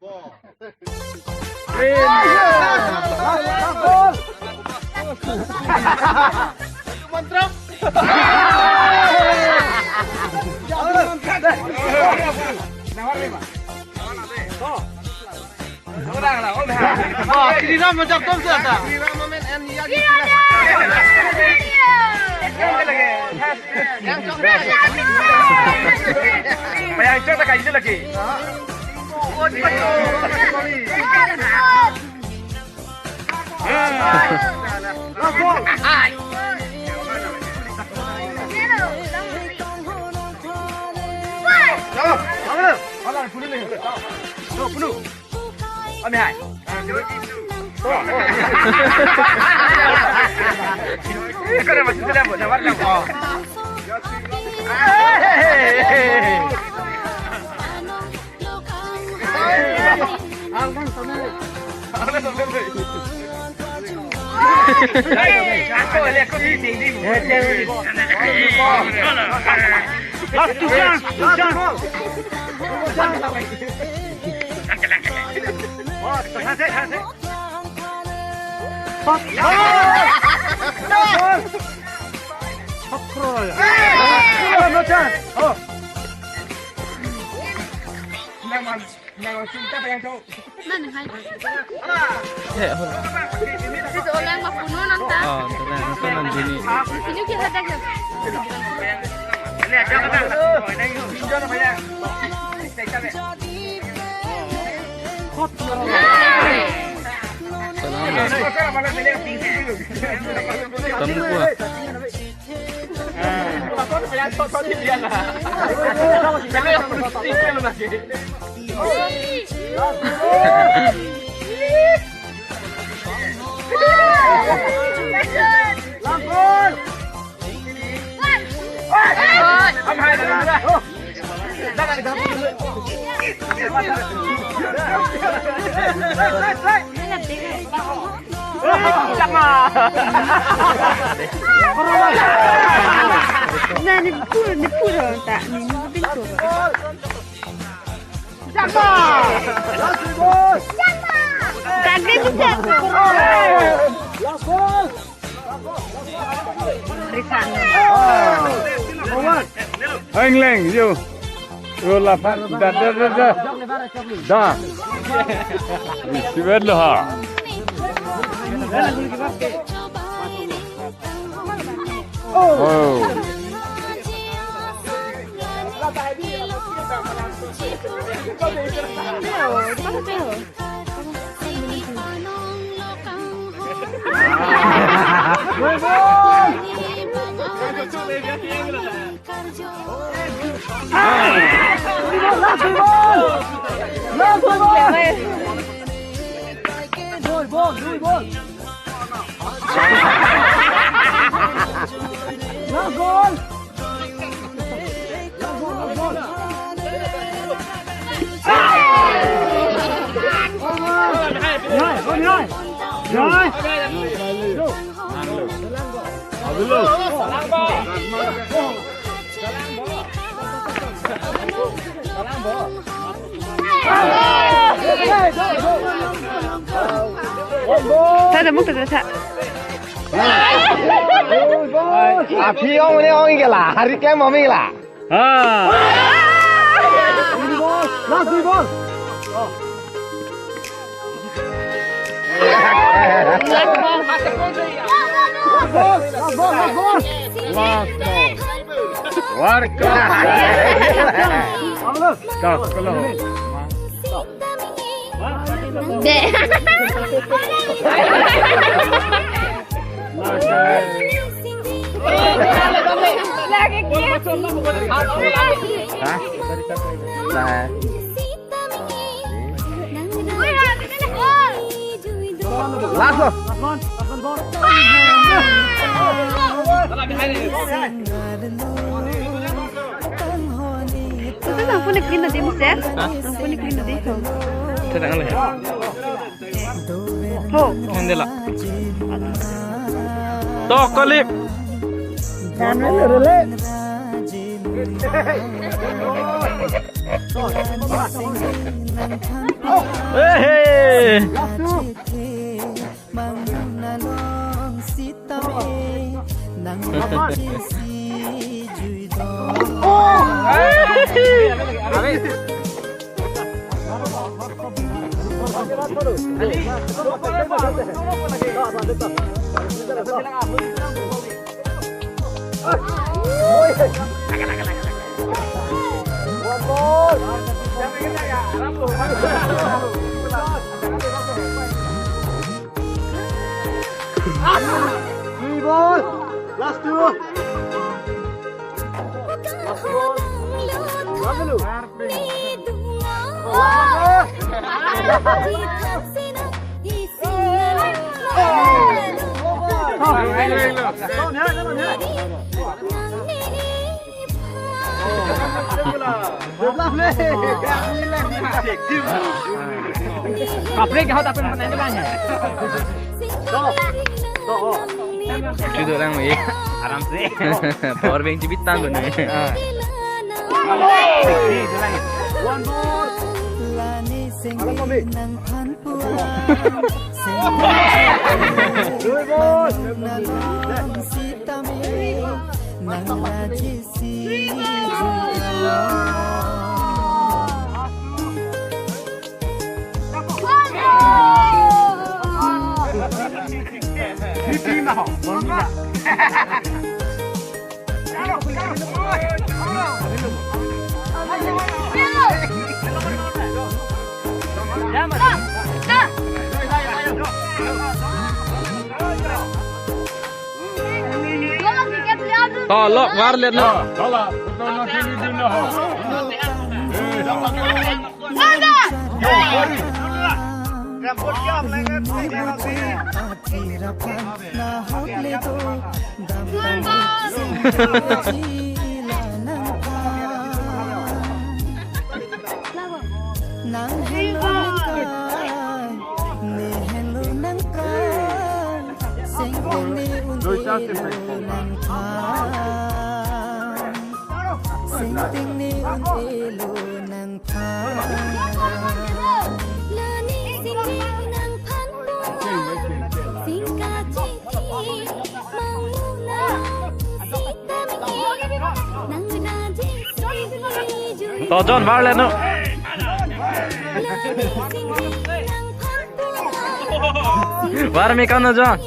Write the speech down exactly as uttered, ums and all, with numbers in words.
Wah, Shri Ram macam tu saja. Yang coklat lagi. Yang coklat lagi. Kami hai. Eko na masih sudah buat sabar lang. Last two chance, two chance. No chance. Oh. Mana hai? Isi ulang ma puno nonta. Oh, nonta, nonta Nandini. Isi nyu kita dah. Salam. Kamu kuat. Nah, ni pura, ni pura tak, ni ni pintu. Last ball. Last ball. Risan. Engleng, yo. Yo, lapan. Da, da, da, da. Da. Isi bed lo ha. Oh. Tha, tha, muk tha, tha. Aphi ong ne ong ikela, hari klem om ikela. Ha. Last dui ball. Last ball, last ball, last ball. Last ball. Warka. Stop, stop. Deh. Lagi kias. Hah? Nah. Last lo. Itu nangpuni clean na dim, sir? Hah? Nangpuni clean na dim, ho. Tenang le. Ho. Handle la. To, kalip. Dan le, le, le. Hey! Three ball. Last two. Last ball. Last ball. Kapre ke hot apen panai ke bang hai. Itu orang ni. Aram se. Power bank chibit tang ni. One more. Alam kami. Dui ball. To lok var le no. Hala, betul na sini din na ho. Nang helo nang kai, ne helo nang kai, sengkong ne un elo nang kai, sengkong ne un elo nang kai. Lani singni nang phan po, singka chithi. To John, var le no. Var me kan no, John.